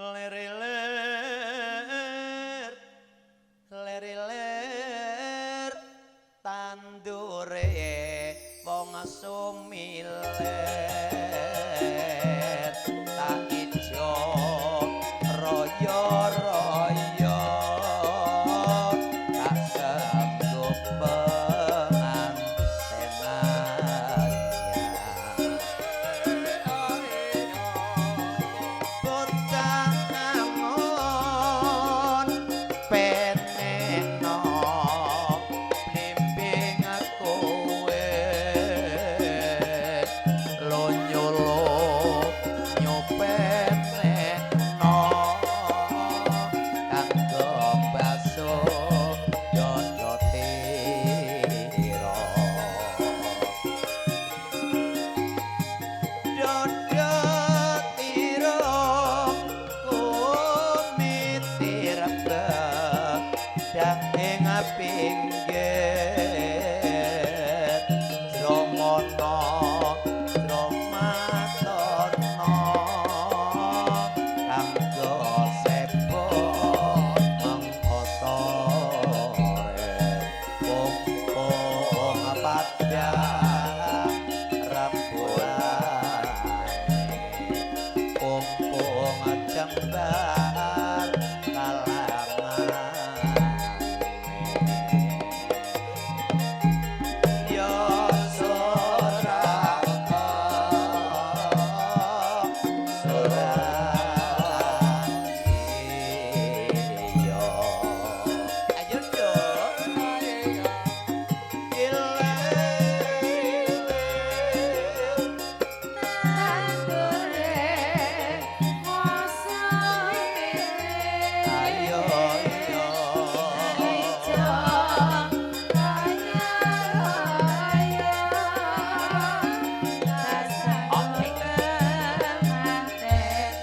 Lir-lir lir-lir tandure wong sumilir tak ijo royo-royo tak sanggup penganten anyar. Bocah angon peneno blimbing kowe lonyo lonyo peneno kanggo baso dodo tira. Dodo tira kumitir bedhang ing pinggir Dromana Dromatana kanggo sebo mangko sore pumpung padhang rembulane pumpung jembar kalangane ya suraka suraka iya ayo dong. Tandure Ayo mosok ayo. Ijo raya tak sanggup penganten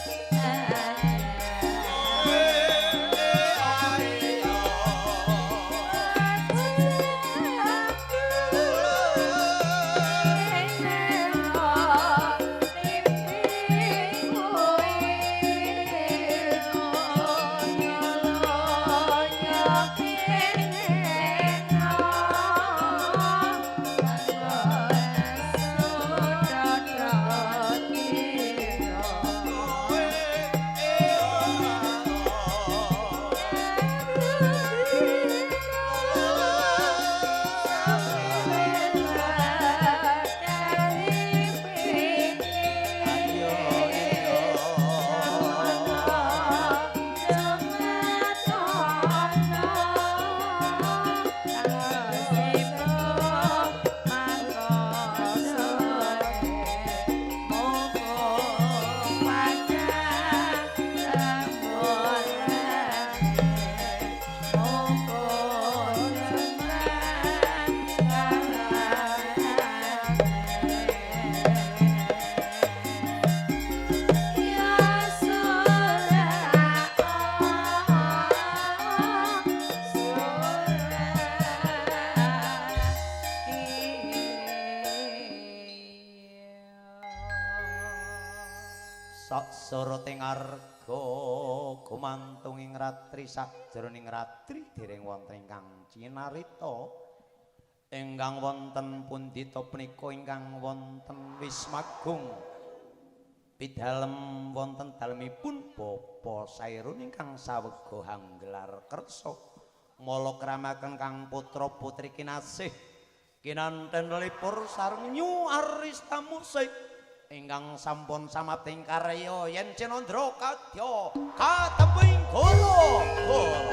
Sok suruting arga gumantung ing ratri sajroning ratri dereng wonten ingkang cinarita ingkang wonten pundita punika ingkang wonten Wismagung pidalem wonten dalemipun Bapa Sairun ingkang sawega hanggelar kersa mala kramaken kang putra putri kinasih kinanten lipur sareng Nyu Arista Musik ingkang sampun samapting karya yen Cinandra kadya katembing goro goro.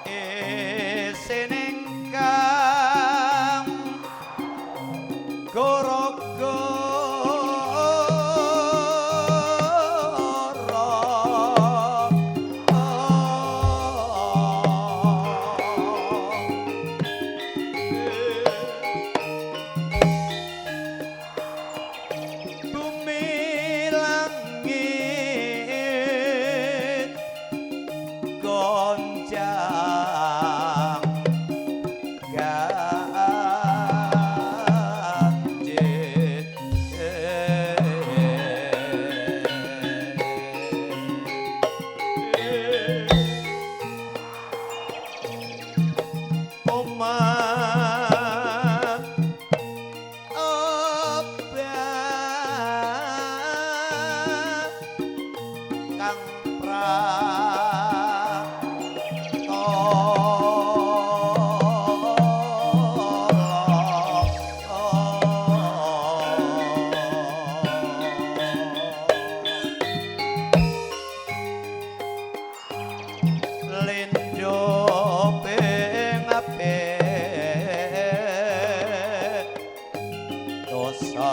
Isining kang goro-goro kang Lindho ping dosa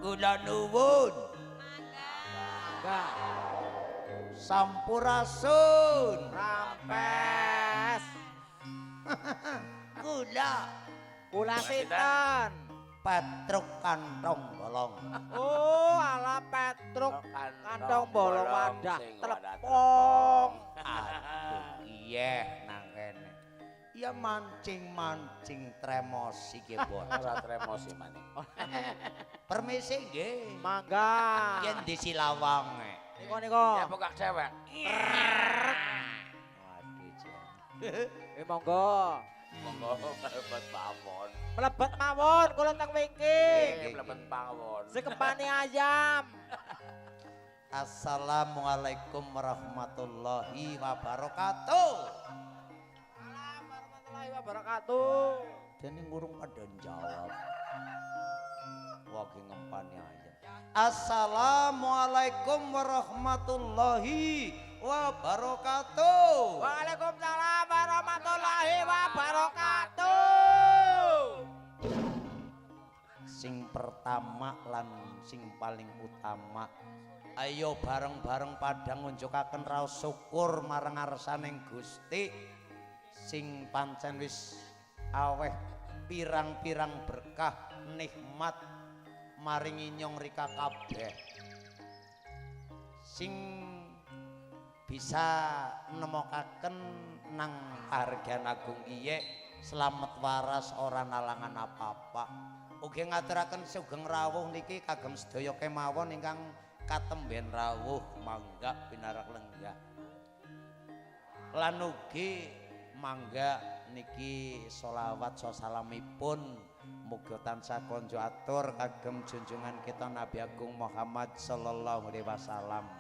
Kula nuwun. Mangga. Sampurasun. Rampes. Kula Kula sinten? Petruk kantong bolong. Oh, ala Petruk kantong bolong wadah sing wadah telepong. Aduh, iya nang kene. Ya mancing-mancing tremosi ki bocah. Ora tremosi maning. Permisi nggih. Mangga. Yen disilawange. Niko niko. Ya bokak dewek. Waduh, jan. Monggo. Monggo mlebet mawon. Mlebet mawon kula teng wingking. Nggih mlebet mawon. Sing kempane ayam. Assalamualaikum warahmatullahi wabarakatuh. Salam warahmatullahi wabarakatuh. Dene ngurung pada jawab. Wagi ngempani ayam. Assalamualaikum warahmatullahi wabarakatuh. Waalaikumsalam warahmatullahi wabarakatuh. Sing pertama lan sing paling utama, ayo bareng-bareng padha ngunjukaken raos syukur marang ngarsaning Gusti sing pancen wis aweh pirang-pirang berkah nikmat maringi nyong rika kabeh sing bisa nemokaken nang pahargyan agung iye slamet waras ora nalangan apa-apa. Ugi ngaturaken sugeng rawuh niki kagem sedaya kemawon ingkang katemben rawuh mangga pinarak lenggah. Lan ugi mangga niki solawat salamipun muga tansah konjo atur kagem junjungan kita Nabi Agung Muhammad sallallahu alaihi wasallam.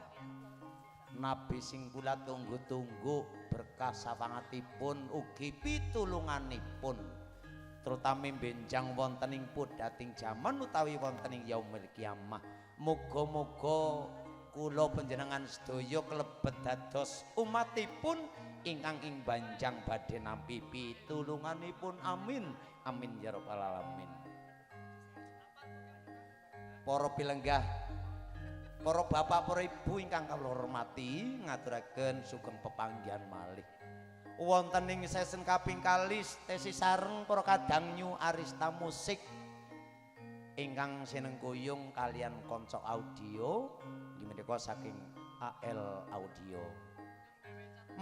Nabi sing kula tunggu-tunggu berkah sapangatipun ugi pitulunganipun terutami benjang wonten ing pudhating jaman utawi wonten ing yaumil kiamah. Muga-muga kula panjenengan sedaya klebet dados umatipun ingkang ing banjang badhe nampi pitulunganipun. Amin amin ya rabbal alamin. Para pilenggah, para bapak, para ibu ingkang kawula hormati, ngaturaken sugeng pepanggihan malih wonten ing sesen kaping kalih tesi sareng para kadang New Arista Musik ingkang sinengkuyung kalian kanca audio inggih menika saking AL Audio.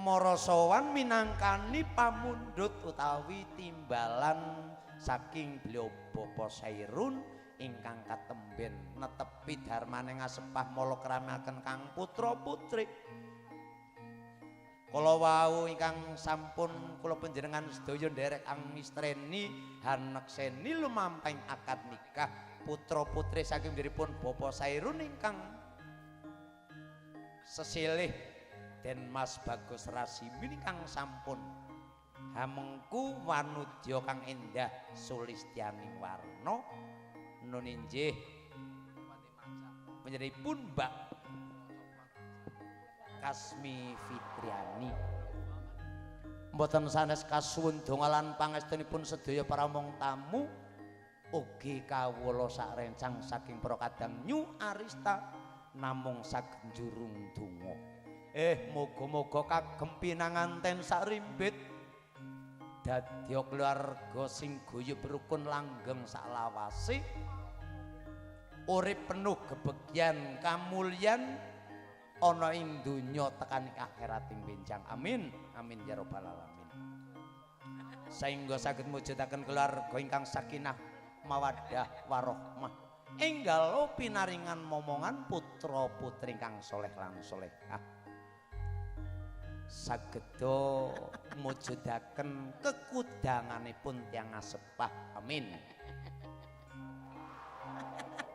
Mara sowan minangkani pamundhut utawi timbalan saking beliau Bapak Sairun ingkang katemben netepi dharmane ngasepah mala kramaken kang putra putri. Kala wau ingkang sampun kula panjenengan sedaya nderek angistreni hanekseni lumampahing akad nikah putra putri saking diripun Bapak Sairun ingkang sesilih Den Mas Bagus Rasimin ingkang sampun hamengku wanudya kang endah sulistyaning warna nun injih panjenenganipun Mbak Kasmi Fitriani. Mboten sanes kasuwun donga lan pangestunipun sedaya para mong tamu ugi kawula sakrencang saking para kadang New Arista namung saged njurung donga. Muga-muga kagem pinanganten sakrimbit dadya keluarga sing guyub rukun langgeng saklawase, urip penuh kebegyan kamulyan ana ing donya tekan ing akhirat ing benjang. Amin amin ya rabbal alamin. Saengga saged mujudaken keluarga ingkang sakinah mawaddah warahmah, enggal pinaringan momongan putra putri ingkang soleh lan solehah, sageda mujudaken kekudanganipun tiyang asepah. Amin.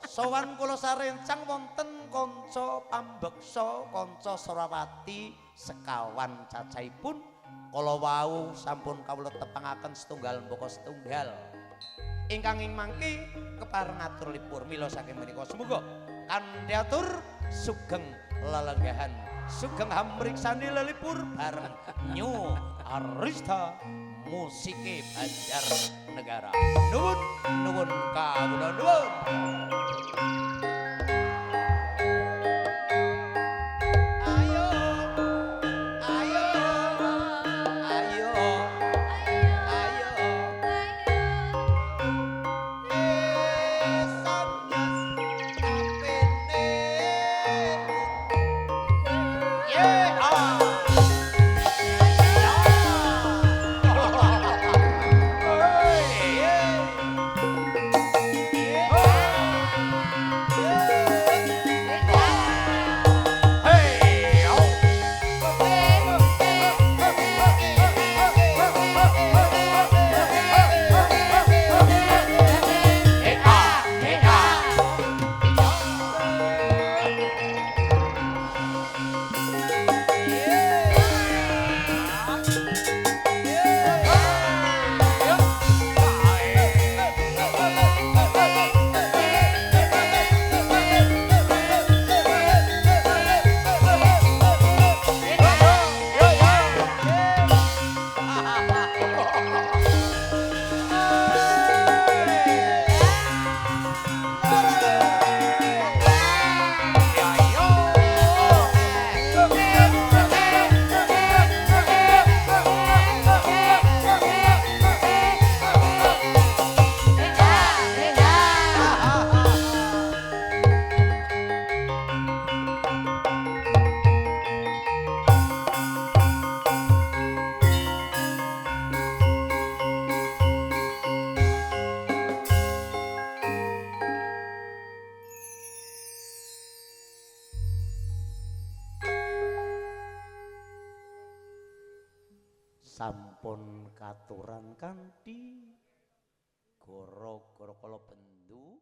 Sowan kula sarencang wonten kanca pambeksa kanca Surawati sekawan cacahipun kala wau sampun kawula tepangaken setunggal mbaka setunggal ingkang ing mangke kepareng atur lipur. Mila saking menika sumuga kanthi atur sugeng lelenggahan sugeng hamriksani lelipur bareng New Arista Musike Banjarnegara. Nuwun nuwun kawula nuwun. Sampun katuran kanthi goro-goro kala bendu.